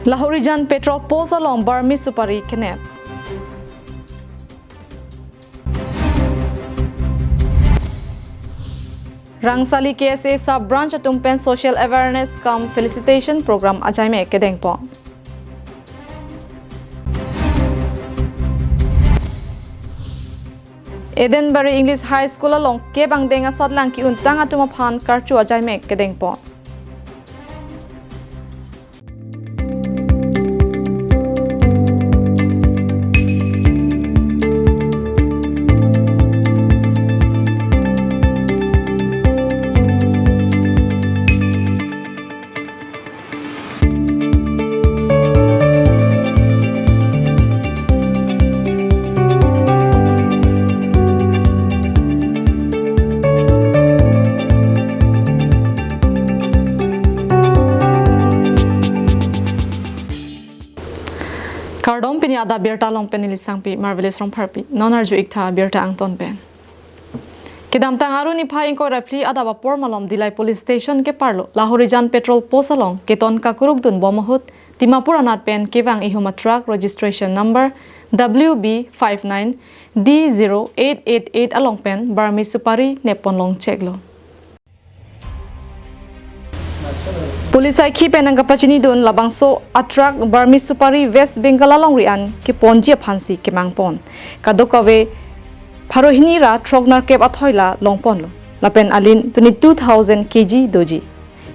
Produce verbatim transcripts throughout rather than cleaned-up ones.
Lahorijan petrol post along Burmese supari kenep. Rangsali K S A sub branch atum pen social awareness cum felicitation program ajaimek kedengpon. Edenbari English High School along kep angdeng asatlang ki-untang atum aphan karcho ajaimek kedengpon. Kardom, pini adap birta along pen neli Sangpi Marvelous Rongpharpi. Non arju-ik tha birta angton pen. Kedamtang Aru niphai ingkoi ra phli adap apor malom Dillai Police Station keparlo Lahorijan petrol post along keton kakurukdun bom ahut Dimapur anat pen kevang ihum a truck registration number W B five nine D zero eight eight eight along pen Burmese supari neppon long cheklo. Police akhei pen nangkapachinidun labangso a truck Burmese supari West Bengal alongri an keponji aphansi kemangpon. Kadokave pharo hini ra throk nerkep athoi la longponlo. Lapen alin twenty-two thousand K G doji.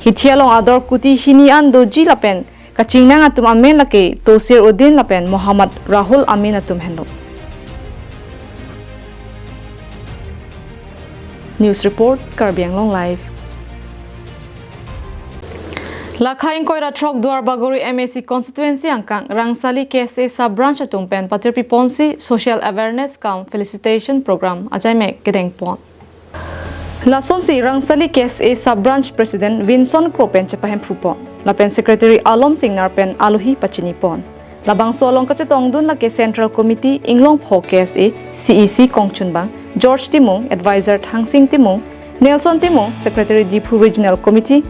Hithi along ador kuti hini an doji lapen kachingnang atum amen lake Tosir Uddin lapen Muhammad Rahul amen atum henlo. News report, Karbi Anglong Live. Lakha ingkoi ra throk Duarbagori M A C constituency angkang Rangsali K S A sub branch atum pen patirpiponsi social awareness cum felicitation program ajaimek kedengpon. Lasonsi Rangsali K S A sub branch president Vinson Kro pen chepahemphu pon. Lapen secretary Alom Singnar pen alohi pachinipon. Labangso along kachetongdun lake Central Committee Inglongpho K S A C E C kongchunbang George Timung, advisor Thangsing Timung, Nelson Timung, secretary Diphu Regional Committee,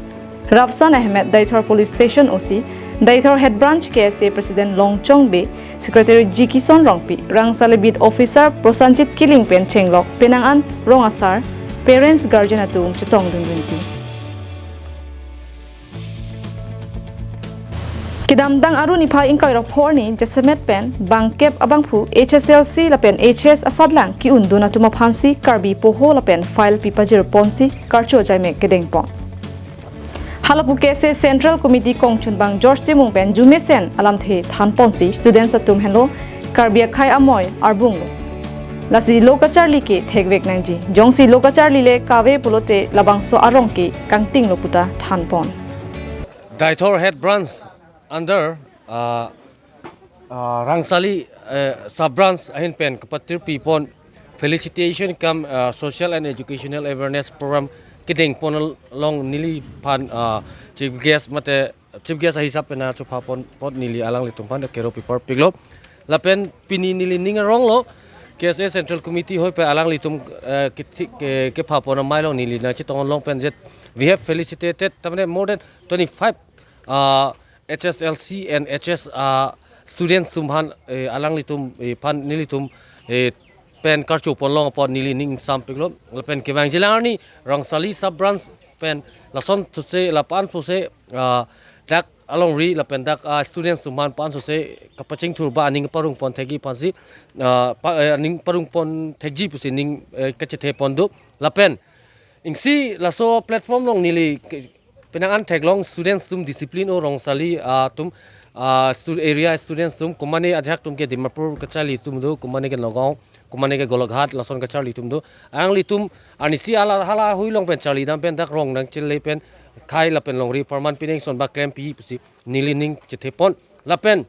Rafsan Ahmed, Deithor Police Station O C, Deithor Head Branch K S A President Longchong Bey, Secretary G Kison Rongpi, Rangsali Beat Officer Prosenjit Killing pen chenglok penang an rong asar, parents, guardian atum chetongdundunji. Kedamtang Aru niphai ingkoi ra phli arni jasemet pen bangkep abangphu H S L C lapen H S asatlang ki-undun atum aphansi Karbi poho lapen file pipajirponsi karcho ajaimek kedengpon. Halapu K S A Central Committee kongchunbang George Timung pen jumesen alamthe thanponsi students atum henlo Karbi akhei amoi arbunglo. Lasi lo kacharli ke thekvek nangji. Jongsi lo kacharli le kave pulote labangso arong ke kangtinglo puta thanpon. Deithor Head Branch under, uh, uh, Rangsali, uh, Sub Branch ahin pen kapatirpipon felicitation cum, uh, social and educational awareness program kedengpon along neliphan, uh, chief guest mate chief guest ahisap pen chophapon apot neli alanglitum aphan kero piparpiklo. Lapen pini neli ning aronglo K S A Central Committee hoi pen alanglitum, uh, kethi-, ke, kephapon amei along neli nangchetong long pen jet we have felicitated, tamne more than twenty-five, uh, H S L C and H S, uh, students atum aphan, eh, alanglitum, eh, aphan nelitum, eh, pen karchopon long apot neli ning sampiklo. Lapen kevangjilang arni Rangsali Sub Branch pen lason thuse lapu-an thuse, ah, dak alongri lapen dak, ah, students atum aphan pu-an thuse kapachingthur ba aning parungpon thekji aphansi, ah, pa, eh, aning parungpon thekji pusi ning, eh, kachethepon do. Lapen isi laso platform along neli ke-, penang an theklong students atum discipline o Rangsali, ah, atum, ah, stu-, area students atum komane ajahak atum ke Dimapur kacharli atum do, komane ke Nagaon, komane ke Golaghat, lason kacharli atum do. Alanglitum arnisi hala, hala hui along pen charlidam pen dak rong nangchele pen khei lapen longri apharman pining ason ba klempi pusi neli ning chethepon. Lapen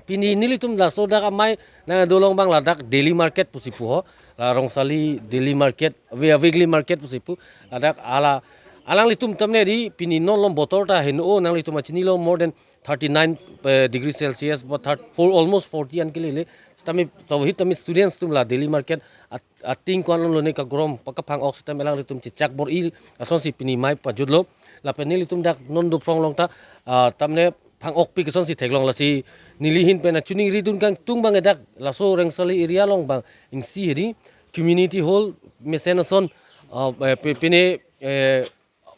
pini nelitum laso dak amei nangdolong abang ladak daily market pusi pu ho. La Rangsali daily market, we-, weekly market pusi pu. Ladak ala, alanglitum tamne di pini non lom botor ta heno nanglitum achinilo more than thirty-nine, eh, degree Celsius, but thir-, for almost forty an kelele. Tame, to hit tame students atum la daily market at-, ating ko-an lone kagrom pakaphang ok sitame alanglitum chechak bor-i asonsi pini mei pajutlo. Lapen nelitum dak non dophrong long ta, ah, tamne thang-okpik asonsi theklong, lasi neli ahin pen kachiningridun kangtung abang ke dak laso Rengsali area along abang isi hedi community hall mesen ason, uh, eh, pe-, pine, eh,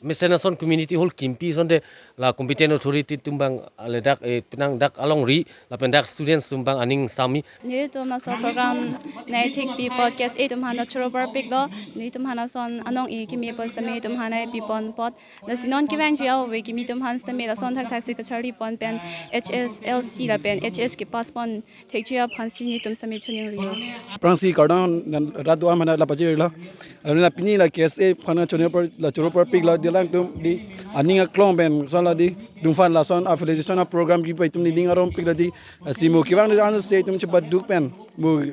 mesen ason community hall kimpi asonte la competent authority atum abang, ah, le dak, eh, penang dak alongri lapen dak students atum abang aning sami. Nelitum laso program nangthekpi apot K S A atum aphan ta choro parpiklo. Nelitum aphan lason anong-e kimi apot sitame nelitum aphan nangpipon apot. Lasi non kevangji ave kimi atum aphan sitame lason thakthaksi kacharlipon pen H S L C lapen H S kepass pon thekji aphansi nelitum sitame chiningrilo. Aphrangsi kardom rat do-an aphan la pajirlo. Alam pini la K S A aphan choro par, la choro parpiklo, hedi alangtum hedi aning aklong pen sala hedi atum aphan lason affiliation a-program kipu atum hedi ning arompiklo hedi. Lasi mo kevang hedi anse atum chepaduk pen mo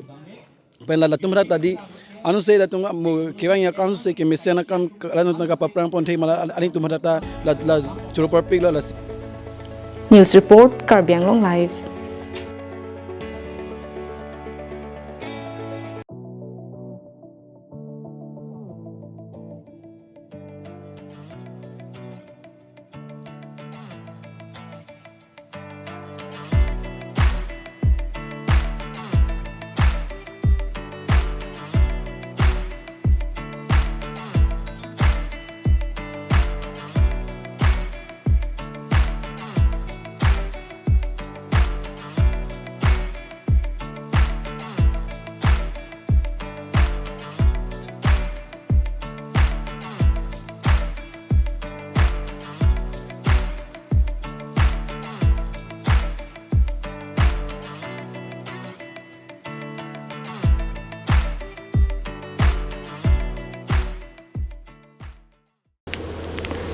pen la latum rat hedi anse latum mo kevang ya anse kemesen akam latum ta kapaprang pon thek ma la aning atum rat ta la, la choro parpiklo lasi. News report, Karbi Anglong Live.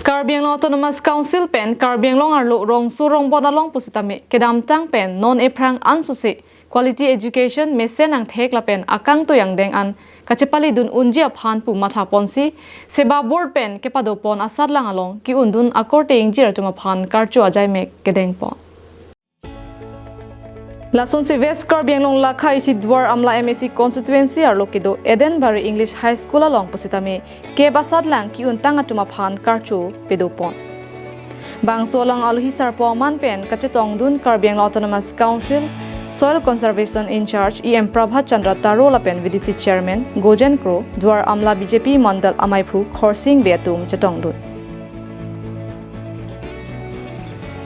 Karbi Anglong Autonomous Council pen Karbi Anglong arlo rongso rongbon along pusitame kedamtang pen non ephrang ansose quality education mesen angthek lapen akangtui angdeng an kachepalidun unji aphan pu mathaponsi SEBA board pen kepadopon asatlang along ke-undun akorte ingjir atum aphan karcho ajaimek kedengpon. Lasonsi West Karbi Anglong lakha isi Duar Amla M A C constituency arlo kedo Eden Bari English High School along pusitame kep asatlang ke-untang atum aphan karcho pedopon. Bangso along alohi sarpo aman pen kachetongdun Karbi Anglong Autonomous Council Soil Conservation In-charge E M Prabhat Chandra Taro lapen V D C Chairman Gojen Kro, Duar Amla B J P Mandal amaiphu Khorsing Bey atum chetongdun.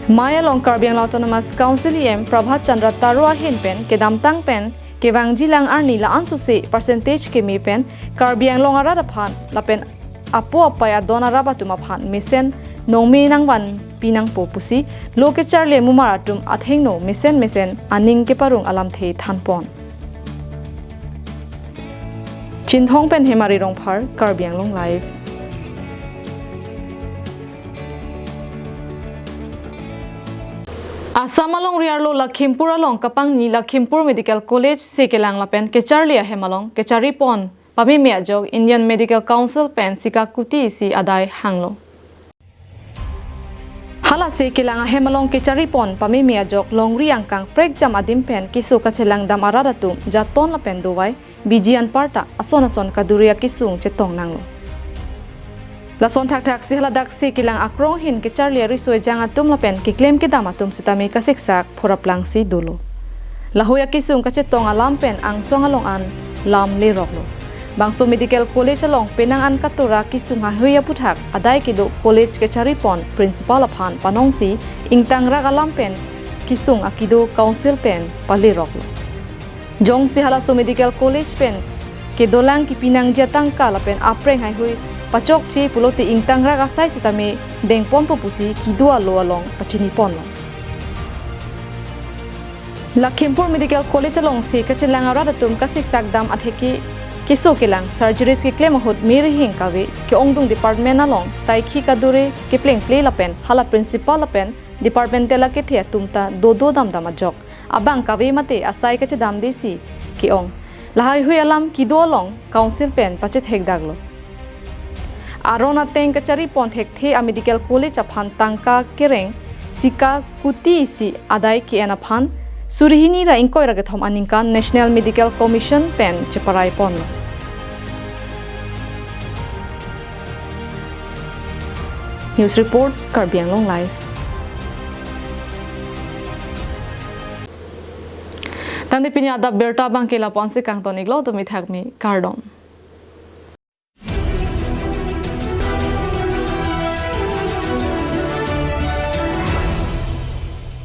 Mei along Karbi Anglong Autonomous Council E M Prabhat Chandra Taro ahin pen kedamtang pen kevangjilang arni la-ansose percentage keme pen Karbi Anglong arat aphan lapen apo apai adon arap atum aphan mesen nongme nangvanpi nangpo pusi lo kecharli mumar atum athengno mesen mesen aning keparong alamthe thanpon. Chinthong pen Hemari Rongphar, Karbi Anglong Live. Assam alongri arlo Lakhimpur along kapangni Lakhimpur Medical College sekelang lapen kecharli ahem along kecharipon pameme ajok Indian Medical Council pen sika kuti isi adai hanglo. Hala sekelang ahem along kecharipon pameme ajok longri angkang prekjam adim pen keso kachelang dam arat atum jaton lapen dovai biji anparta ason ason kaduri akesung chetong nanglo. Lason thakthaksi haladak sekelang akrong ahin kecharli ariso ejang atum lapen keklem kedam atum sitame kasiksak phorap langsi dolo. Lahoi akesung kachetong alam pen angsong along an lam leroklo. Bangso Medical College along penang an katora kesung haihui aputhak adai kedo college kecharipon principal aphan panongsi ingtangrak alam pen kesung akido council pen paleroklo. Jongsi halaso Medical College pen kedolang kepinangji atangka lapen apreng haihui pachokche pulote ingtangrak asai sitame dengponpo pusi kedo alo along pachiniponlo. Lakhimpur Medical College alongsi kachelang arat atum kasiksak dam atheke keso kelang surgeries keklem ahut me rihing kave ke-ongdung department along saikhi kadure keplengple lapen hala principal lapen departmental akethe atum ta dodo damdam ajok abang kave mate asai kachedamdesi ke-ong. Lahaihui alam kedo along council pen pachethekdaklo. Aron ateng kacharipon thekthe a Medical College aphan tangka kereng sika kuti isi adai ke-en aphan suri hini ra ingkoi ra kethom aningkan National Medical Commission pen cheparaiponlo. News report, Karbi Anglong Live. Nangli pini adap birta abangke lapu-ansi kangton-iklo, tumi thakmi kardom.